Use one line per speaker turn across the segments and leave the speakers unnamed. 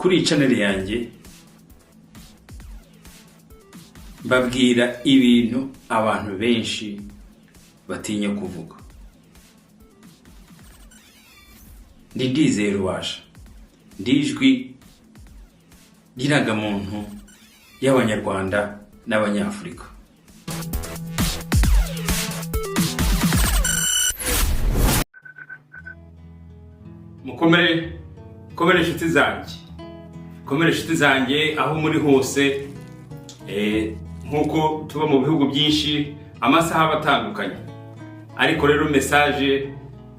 Kuri iyi channel yanjye mbabwira ibintu abantu benshi batinya kuvuga. Ndi Ndizeye Rubasha, ndi ijwi ry'irangamuntu y'Abanyarwanda n'Abanyafurika. Mukomere, mukomere inshuti zanjye, mukomere inshuti zanjye aho muri hose. Nk'uko tuba mu bihugu byinshi, amasaha aba atandukanye, ariko rero message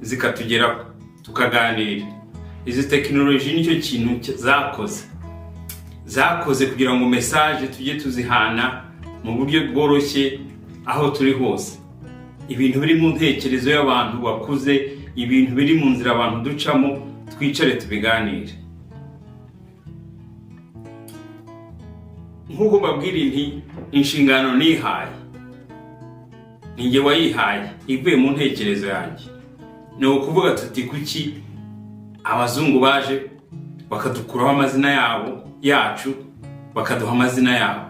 zikatugeraho tukaganira. Izi tekinoloji nicyo kintu zakoze kugira ngo message tujye tuzihana mu buryo bworoshye aho turi hose. Ibintu biri mu ntekerezo y'abantu bakuze, ibintu biri mu nzira abantu ducamo, twicare tubiganire. Nk'uko mbabwira nti inshingano nihaye, ni njye wayihaye ivuye mu ntekerezo yanjye, ni ukuvuga tuti kuki abazungu baje bakadukuraho amazina yabo yacu, bakaduha amazina yabo,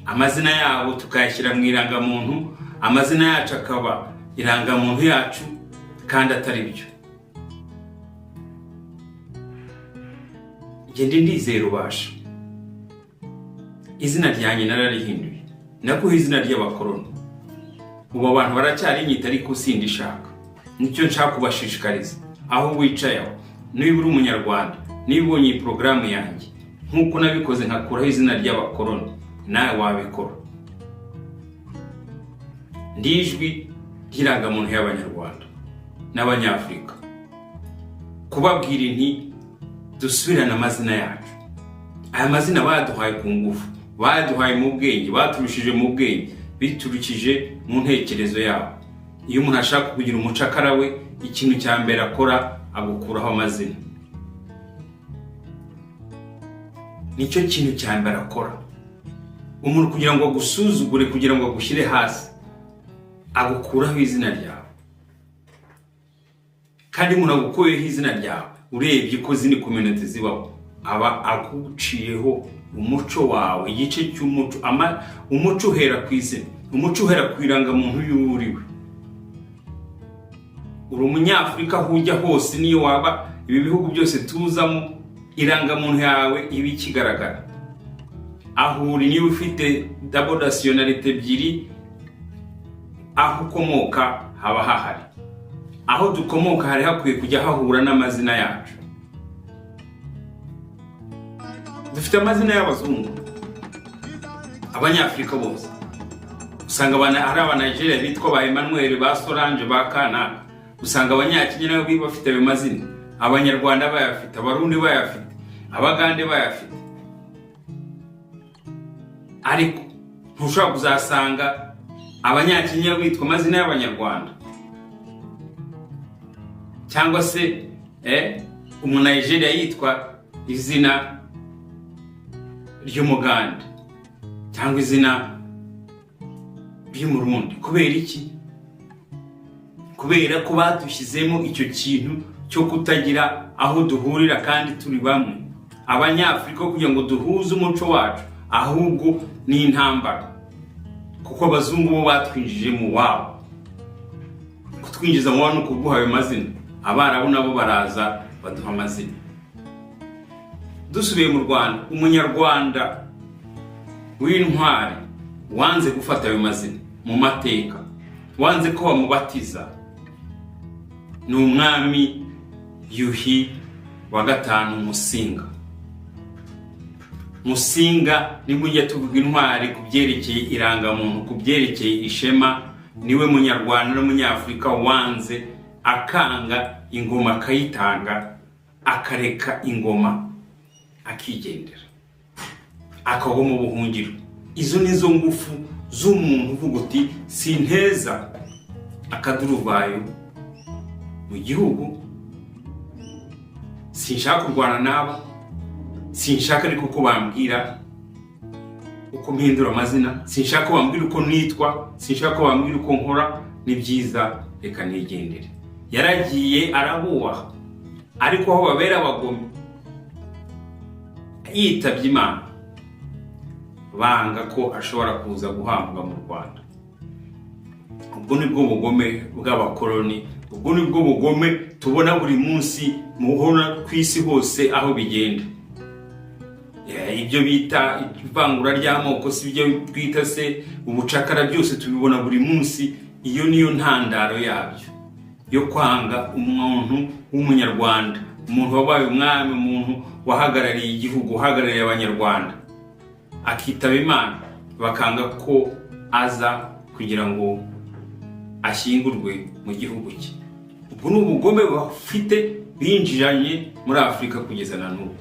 amazina yabo tukayashyira mu irangamuntu, amazina yacu akaba irangamuntu yacu kandi atari byo. Njye ndi Ndizeye Rubasha, izina ryanjye nararihinduye, nakuha izina ry'abakoroni. Ubu abantu baracyarinyita ariko sindishaka. Nicyo nshaka kubashishikariza aho wicaye aho, niba uri umunyarwanda, niba ubonye iyi porogaramu yanjye, nk'uko nabikoze nkakuraho izina ry'abakoroni, nawe wabikora. Ndi ijwi ry'irangamuntu y'Abanyarwanda n'Abanyafurika, kubabwira nti dusubirane amazina yacu. Aya mazina bayaduhaye ku ngufu, bayaduhaye mu bwenge, baturushije mu bwenge, biturukije mu ntekerezo yabo. Iyo umuntu ashaka kugira umucakara we, ikintu cya mbere akora agukuraho amazina, nicyo kintu cya mbere akora. Umuntu kugira ngo agusuzugure, kugira ngo agushyire hasi, agukuraho izina ryawe. Kandi umuntu agukuyeho izina ryawe, urebye uko zindi community zibaho, aba aguciyeho umuco wawe, igice cy'umuco. Umuco uhera ku izina, umuco uhera ku irangamuntu y'uriwe. Uri umunyafurika aho ujya hose, niyo waba ibi bihugu byose tuzamo, irangamuntu yawe iba ikigaragara aho uri. Niba ufite double nationality ebyiri, aho ukomoka haba hahari. Aho dukomoka hari hakwiye kujya hahura n'amazina yacu. Dufite amazina y'abazungu, abanyafurika bose usanga hari abanigeria bitwa ba Emmanuel, ba Solange, ba kanaka. Usanga abanyakenya nabo bafite ayo mazina, abanyarwanda bayafite, abarundi bayafite, abagande bayafite. Ariko ntushobora kuzasanga abanyakenya bitwa amazina y'abanyarwanda, cyangwa se umunigeria yitwa izina ry'umugande cyangwa izina ry'umurundi. Kubera iki? Kubera ko badushyizemo icyo kintu cyo kutagira aho duhurira kandi turi bamwe. Abanyafurika, kugira ngo duhuze umuco wacu, ahubwo ni intambara, kuko abazungu bo batwinjije mu wabo. Kutwinjiza mu wabo ni ukuguha ayo mazina. Abarabu nabo baraza baduha amazina. Dusubiye mu Rwanda, umunyarwanda w'intwari wanze gufata ayo mazina mu mateka, wanze ko bamubatiza, ni umwami Yuhi wa gatanu Musinga. Musinga nimba ujya tuvuga intwari ku byerekeye irangamuntu, ku byerekeye ishema, niwe munyarwanda n'umunyafurika wanze, akanga ingoma, akayitanga, akareka ingoma, akigendera, akagwa mu buhungiro. Izo ni zo ngufu z'umuntu uvuga uti sinteza akaduruvayo mu gihugu, sinshaka kurwana n'aba, sinshaka ariko ko bambwira uko mpindura amazina, sinshaka ko bambwira uko nitwa, sinshaka ko bambwira uko nkora, ni byiza reka nigendere. Yaragiye arabubaha, ariko aho babera abagome Yitabye Imana, banga ko ashobora kuza guhambwa mu Rwanda. Ubwo ni bwo bugome bw'abakoloni, ubwo ni bwo bugome tubona buri munsi, muhora ku isi hose aho bigenda. Ibyo bita ivangura ry'amoko, si ibyo twita se ubucakara, byose tubibona buri munsi. Iyo niyo ntandaro yabyo, yo kwanga umuntu w'Umunyarwanda, umuntu wabaye umwami, umuntu wahagarariye igihugu, uhagarariye Abanyarwanda, akitaba Imana, bakanga ko aza kugira ngo ashyingurwe mu gihugu cye. Ubwo ni ubugome bafite binjiranye muri Afurika kugeza na n'ubu.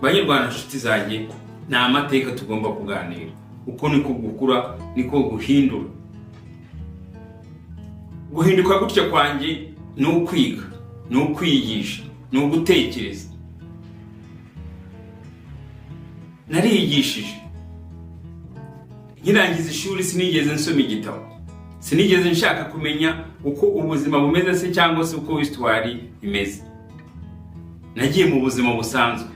Banyarwanda, inshuti zanjye, ni amateka tugomba kuganira. Uko niko gukura, niko guhindura. Guhinduka gutya kwanjye ni ukwiga, ni ukwiyigisha, ni ugutekereza. Nariyigishije. Nkirangiza ishuri sinigeze nsoma igitabo, sinigeze nshaka kumenya uko ubuzima bumeze se cyangwa se uko histoire imeze. Nagiye mu buzima busanzwe,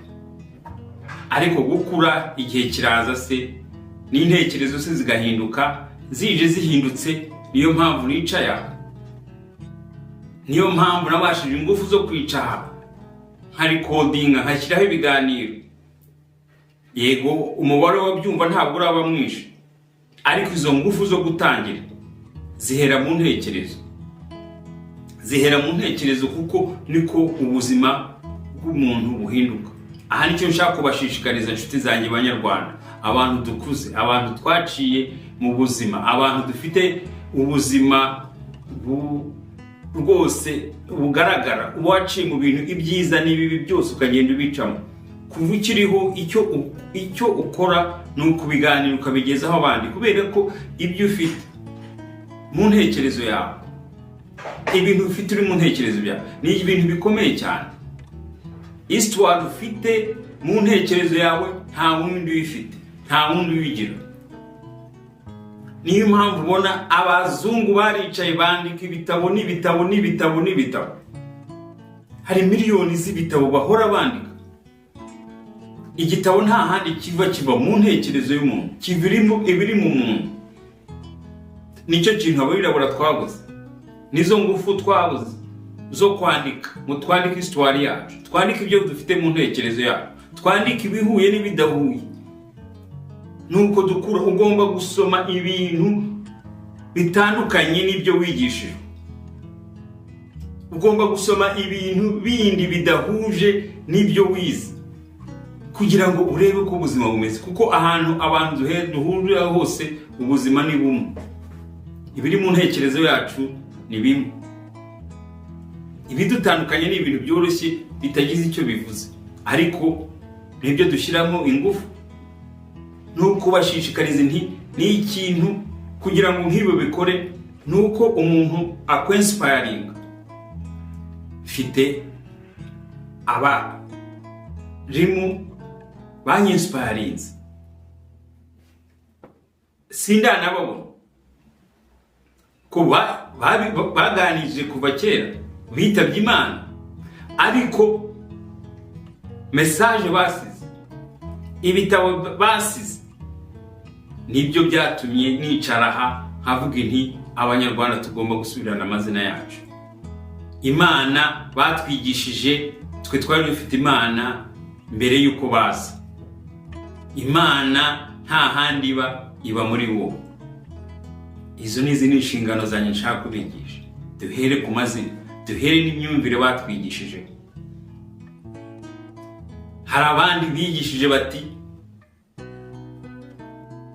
ariko gukura, igihe kiraza se n'intekerezo se zigahinduka. Zije zihindutse, niyo mpamvu nicaye aha, niyo mpamvu nabashije ingufu zo kwicara nkarecordinga, nkashyiraho ibiganiro. Yego, umubare w'ababyumva ntabwo uraba mwinshi, ariko izo ngufu zo gutangira zihera mu ntekerezo, zihera mu ntekerezo, kuko niko ubuzima bw'umuntu buhinduka. Aha nicyo nshaka kubashishikariza, inshuti zanjye Banyarwanda, abantu dukuze, abantu twaciye mu buzima, abantu dufite ubuzima rwose bugaragara. Uba waciye mu bintu, ibyiza n'ibibi byose ukagenda ubicamo. Kuva ukiriho, icyo ukora ni ukubiganira, ukabigezaho abandi, kubera ko ibyo ufite mu ntekerezo yawe, ibintu ufite uri mu ntekerezo byawe, ni ibintu bikomeye cyane. Histoire ufite mu ntekerezo yawe nta wundi uyifite, nta wundi uyigira. Niyo mpamvu ubona abazungu baricaye bandika ibitabo n'ibitabo n'ibitabo n'ibitabo. Hari miliyoni z'ibitabo bahora bandika. Igitabo nta handi kiva, kiva mu ntekerezo y'umuntu, kiva ibiri mu muntu. Nicyo kintu abirabura twabuze, nizo ngufu twabuze zo kwandika, ngo twandike histoire yacu, twandike ibyo dufite mu ntekerezo yacu, twandike ibihuye n'ibidahuye. Nuko dukura. Ugomba gusoma ibintu bitandukanye n'ibyo wigishijwe, ugomba gusoma ibintu bindi bidahuje n'ibyo wize, kugira ngo urebe uko ubuzima bumeze, kuko ahantu abantu duhurira hose ubuzima ni bumwe, ibiri mu ntekerezo yacu ni bimwe. Ibidutandukanye ni ibintu byoroshye bitagize icyo bivuze, ariko nibyo dushyiramo ingufu. Ni ukubashishikariza nti ni ikintu kugira ngo nk'ibyo bikore, ni uko umuntu akwinspiringa. Mfite abarimu banyinspirinze, sindanababona ko baganije kuva kera, bitabye Imana, ariko message basize, ibitabo basize, nibyo byatumye nicara aha nkavuga nti Abanyarwanda tugomba gusubirana amazina yacu. Imana batwigishije, twe twari dufite Imana mbere y'uko baza. Imana nta handi iba, iba muri wowe. Izo ni izindi nshingano zanjye nshaka kubigisha. Duhere ku mazina, duhere n'imyumvire batwigishije. Hari abandi bigishije bati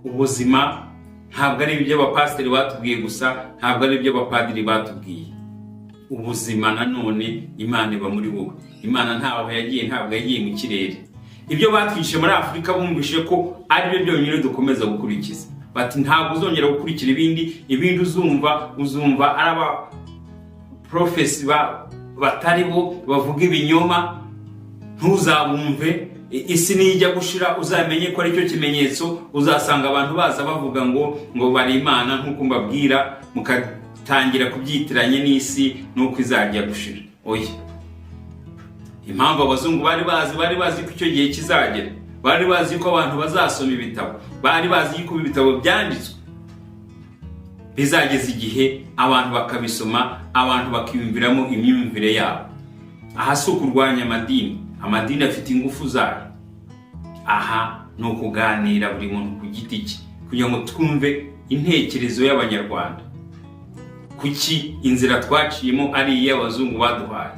ubuzima ntabwo ari iby'abapasiteri batubwiye gusa, ntabwo ari iby'abapadiri batubwiye. Ubuzima nanone Imana iba muri wowe. Imana ntaho yagiye, ntabwo yagiye mu kirere. Ibyo batwigishije muri Afurika bumvise ko ari byo byonyine dukomeza gukurikiza, bati ntabwo uzongera gukurikira ibindi. Ibindi uzumva, uzumva ari aba prophecy batari bo bavuga ibinyoma, ntuzabumve. Isi nijya gushira uzamenye ko aricyo kimenyetso. Uzasanga abantu baza bavuga ngo bari Imana, nk'uko mbabwira, mugatangira kubyitiranya n'isi n'uko izajya gushira. Oya, impamvu abazungu bari bazi ko icyo gihe kizagera. Bari bazi yuko abantu bazasoma ibitabo, bari bazi yuko ibitabo byanditswe bizageza igihe abantu bakabisoma, abantu bakiyumviramo imyumvire yabo. Aha si ukurwanya amadini, amadini afite ingufu zayo. Aha ni ukuganira buri muntu ku giti cye kugira ngo twumve intekerezo y'Abanyarwanda. Kuki inzira twaciyemo ari iy'abazungu baduhaye?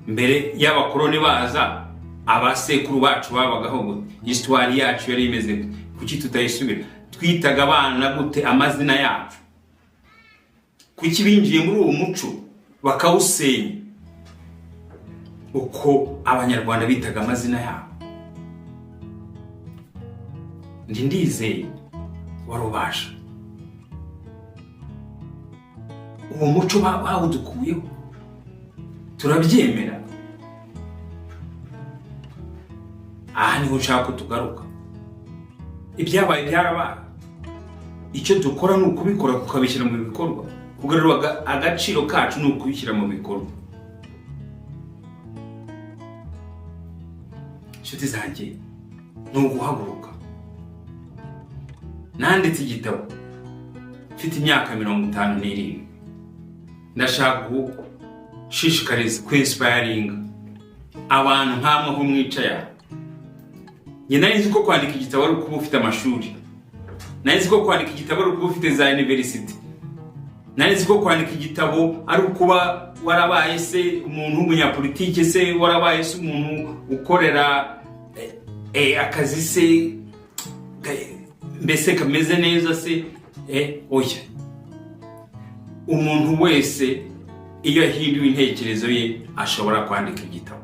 Mbere y'abakoroni baza, abasekuru bacu babagaho gute? Histoire yacu yari imeze gute? Kuki tutayisubira? Twitaga abana gute amazina yacu? Kuki binjiye muri uwo muco bakawusenya, uko Abanyarwanda bitaga amazina yabo? Ndi Ndizeye wari ubasha uwo muco bawudukuyeho, turabyemera. Aha niho nshaka ko tugaruka. Ibyabaye byarabaye, icyo dukora ni ukubikora, tukabishyira mu bikorwa. Kugarura agaciro kacu ni ukubishyira mu bikorwa. Inshuti zanjye, ni uguhaguruka. Nanditse igitabo mfite imyaka 57. Ndashaka gushishikariza, kwinspiringa abantu nkamwe aho mwicaye aha. Njye nari nzi ko kwandika igitabo ari ukuba ufite amashuri, nari nzi ko kwandika igitabo ari ukuba ufite za university, nari nzi ko kwandika igitabo ari ukuba warabaye se umuntu w'umunyapolitike, se warabaye se umuntu ukorera akazi se mbese kameze neza se. Oya, umuntu wese iyo ahinduye intekerezo ye ashobora kwandika igitabo.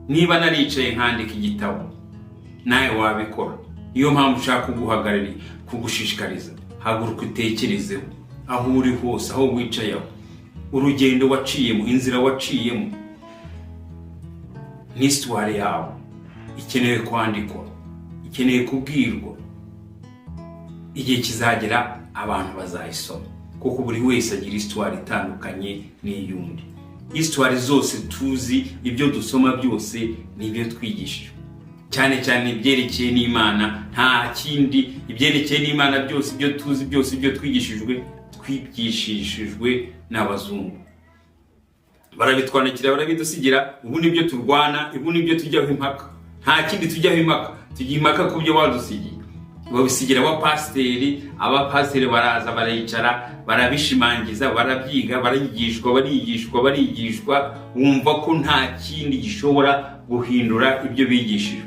Niba naricaye nkandika igitabo, nawe wabikora. Niyo mpamvu ushaka kuguhagararira, kugushishikariza: haguruka utekerezeho, aho uri hose, aho wicaye, aho urugendo waciyemo, inzira waciyemo n'histoire yawe ikeneye kwandikwa, ikeneye kubwirwa. Igihe kizagera abantu bazayisoma, kuko buri wese agira histoire itandukanye n'iy'undi. Histoire zose tuzi, ibyo dusoma byose, ni ibyo twigishijwe, cyane cyane ibyerekeye n'Imana. Nta kindi, ibyerekeye n'Imana byose, ibyo tuzi byose, ibyo twigishijwe, twigishishijwe n'abazungu. Barabitwandikira, barabidusigira. Ubu nibyo turwana, ubu nibyo tujyaho impaka. Nta kindi tujyaho impaka, tujya impaka ku byo badusigiye. Babisigira abapasiteri, abapasiteri baraza baricara, barabishimangiza, barabyiga, barigishwa, barigishwa, barigishwa. Wumva ko nta kindi gishobora guhindura ibyo bigishijwe.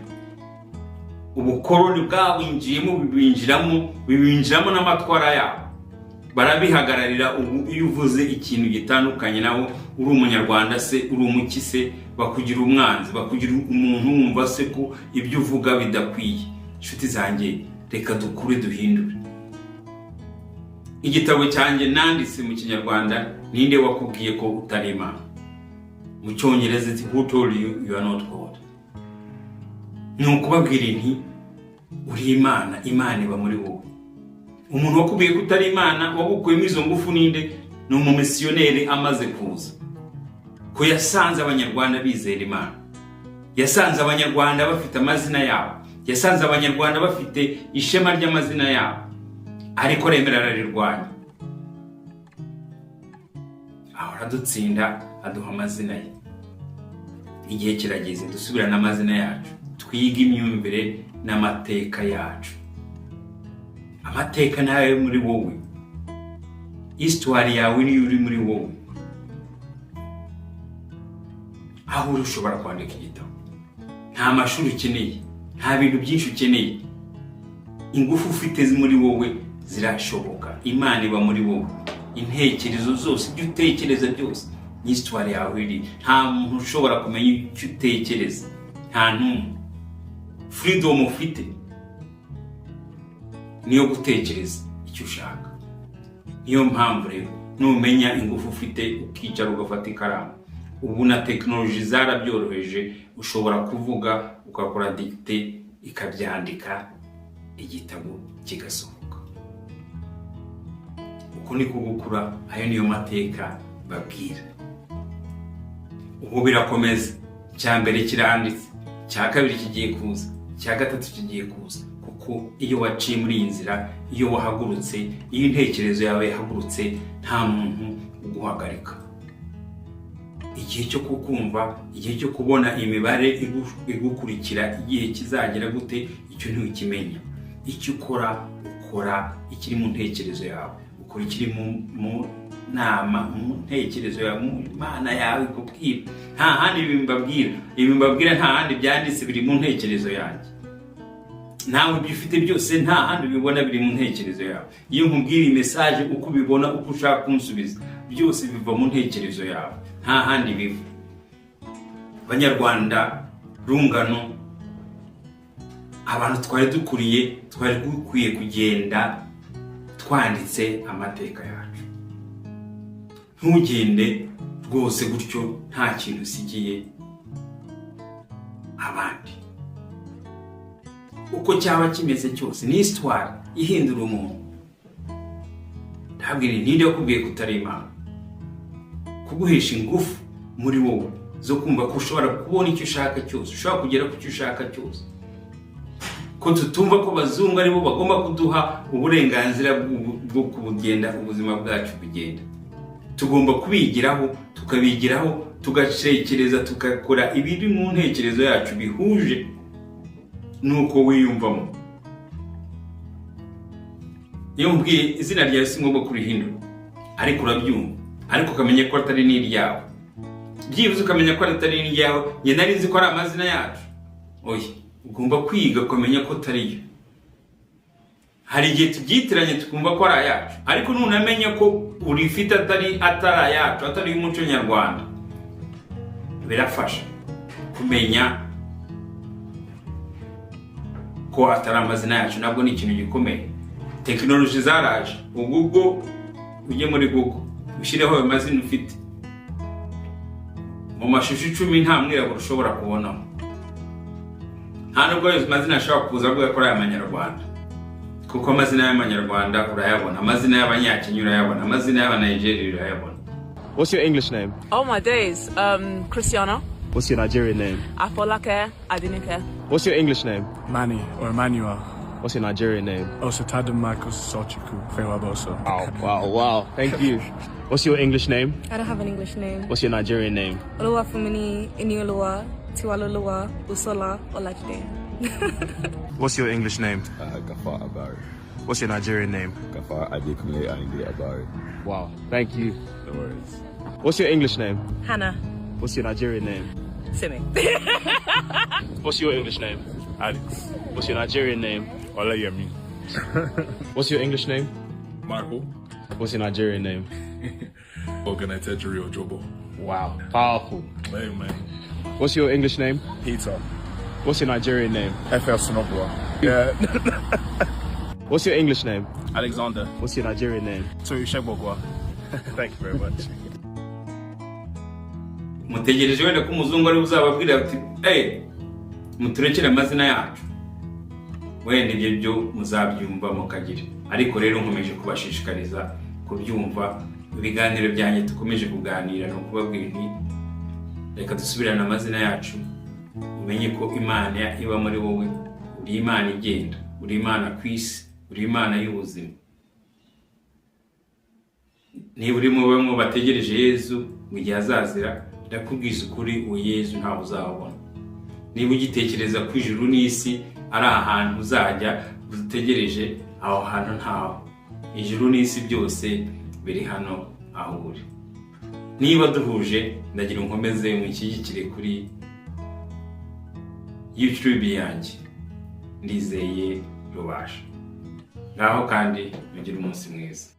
Ubukoroni bwabinjiyemo, bibinjiramo, bibinjiramo n'amatwara yabo, barabihagararira. Ubu iyo uvuze ikintu gitandukanye nawo, uri Umunyarwanda se, uri umuki se, bakugira umwanzi, bakugira umuntu wumva se ko ibyo uvuga bidakwiye. Inshuti zanjye, reka dukure, duhindure. Igitabo cyanjye nanditse mu Kinyarwanda, "Ninde wakubwiye ko utari Imana?" Mu Cyongereza iti "Who told you you are not God?" Ni ukubabwira nti: "Uri Imana, Imana iba muri wowe." Umuntu wakubwiye ko utari Imana, wagukuyemo izo ngufu, ninde? Ni umumisiyoneri amaze kuza, ko yasanze Abanyarwanda bizera Imana, yasanze Abanyarwanda bafite amazina yabo, yasanze Abanyarwanda bafite ishema ry'amazina yabo, ariko aremera ararirwanya, ahora adutsinda, aduha amazina ye. Igihe kirageze dusubirane amazina yacu, twige imyumvire n'amateka yacu. Amateka nayo muri wowe, histoire yawe niyo uri muri wowe. Aho uri ushobora kwandika igitabo. Nta mashuri ukeneye, nta bintu byinshi ukeneye. Ingufu ufite muri wowe zirashoboka. Imana iba muri wowe. Intekerezo zose, ibyo utekereza byose, ni histoire yawe iri. Nta muntu ushobora kumenya icyo utekereza, nta n'umwe. Freedom ufite niyo gutekereza icyo ushaka. Niyo mpamvu rero numenya ingufu ufite, ukicara ugafata ikaramu, ubu na tekinoloji zarabyoroheje, ushobora kuvuga ugakora dictée, ikabyandika, igitabo kigasohoka. Uko niko gukura. Ayo niyo mateka babwira. Ubu birakomeza. Icya mbere kiranditse, icya kabiri kigiye kuza, icya gatatu kigiye kuza. Icya gatatu kigiye kuza, kuko iyo waciye muri iyi nzira, iyo wahagurutse, iyo intekerezo yawe yahagurutse, nta muntu uguhagarika. Igihe cyo kukumva, igihe cyo kubona imibare igukurikira, igihe kizagera gute, icyo ntukimenya. Icyo ukora, ukora ikiri mu ntekerezo yawe, ukora ikiri mu nama, mu ntekerezo yawe, mu Mana yawe ikubwira. Nta handi ibi mbabwira, ibi mbabwira nta handi byanditse, biri mu ntekerezo yanjye. Nawe ibyo ufite byose nta handi ubibona, biri mu ntekerezo yawe. Iyo nkubwira iyi message, uko ubibona, uko ushaka kunsubiza, byose biva mu ntekerezo yawe, nta handi biva. Banyarwanda, rungano, abantu twari dukuriye, twari dukwiye kugenda twanditse amateka yacu. Ntugende rwose gutyo nta kintu usigiye abandi, uko cyaba kimeze cyose. Ni histoire ihindura umuntu. Ntabwire ninde wakubwiye ko utari Imana, kuguhesha ingufu muri wowe zo kumva ko ushobora kubona icyo ushaka cyose, ushobora kugera ku cyo ushaka cyose, ko tutumva ko abazungu aribo bagomba kuduha uburenganzira bwo kugenda ubuzima bwacu bugenda. Tugomba kubigiraho, tukabigiraho, tugatekereza, tugakora ibiri mu ntekerezo yacu bihuje n'uko wiyumvamo. Iyo mubwiye izina ryawe, si ngombwa kurihindura, ariko urabyumva, ariko ukamenya ko atari n'iryawe. Byibuze ukamenya ko atari n'iryawe. Njye nari nzi ko ari amazina yacu. Oya, ugomba kwiga ukamenya ko atari yo. Hari igihe tubyitiranye tukumva ko ari ayacu, ariko nunamenya ko urifite atari ayacu, atari y'umuco nyarwanda, birafasha kumenya ko atari amazina yacu. Nabwo ni ikintu gikomeye. Tekinoloji zaraje ubwo, ubwo ujye muri Google ushyireho ayo mazina ufite, mu mashusho 10 nta mwirabura ushobora kubonamo. Nta nubwo ayo mazina ashobora kuza avuga ko ari ay'amanyarwanda, kuko amazina y'amanyarwanda urayabona, amazina y'abanyakenya urayabona, amazina y'abanigeria urayabona.
What's your English name?
Oh my days. Christiana.
What's your Nigerian name?
Afolake Adenike.
What's your English name?
Manny or Emmanuel.
What's your Nigerian name?
Osatadam Michael Sochiku Fewaboso.
Wow. Thank you. What's your English name?
I don't have an English name.
What's your Nigerian name?
Oluwafumini, Inioluwa, Tiwaloluwa, Usola, Olajide.
What's your English name?
Gafar Abari.
What's your Nigerian name?
Gafar Adekunle Ayinde Abari.
Wow, thank you.
No worries.
What's your English name?
Hannah.
What's your Nigerian name?
Simi.
What's your English name?
Alex.
What's your Nigerian name?
Olayemi.
What's your English name?
Marco.
What's your Nigerian name?
Oganetejiri Ojobo.
Wow, powerful.
Hey, man.
What's your English name?
Peter.
What's your Nigerian name?
FL Sonobwa. Yeah.
What's your English name?
Alexander.
What's your Nigerian name?
Toyu Shebogwa. Thank you very much.
Mutegereje wenda ko umuzungu ari uzababwira ati: "Hey, muturekere amazina yacu." Wenda ibyo byo muzabyumva mukagira, ariko rero nkomeje kubashishikariza kubyumva. Ibiganiro byanjye dukomeje kuganira ni ukubabwira nti: "Reka dusubirane amazina yacu." Umenye ko Imana iba muri wowe. Uri Imana igenda, uri Imana ku isi, uri Imana y'ubuzima. Niba uri mu bamwe bategereje Yezu mu gihe azazira, ndakubwiza ukuri, uwo Yezu ntawe uzabona. Niba ugitekereza ko ijuru n'isi ari ahantu uzajya utegereje, aho hantu ntaho. Ijuru n'isi byose biri hano aho uri. Niba duhuje, ndagira nkomeze mushyigikire kuri YouTube yanjye, Ndizeye Rubasha. Ngaho kandi mugire umunsi mwiza.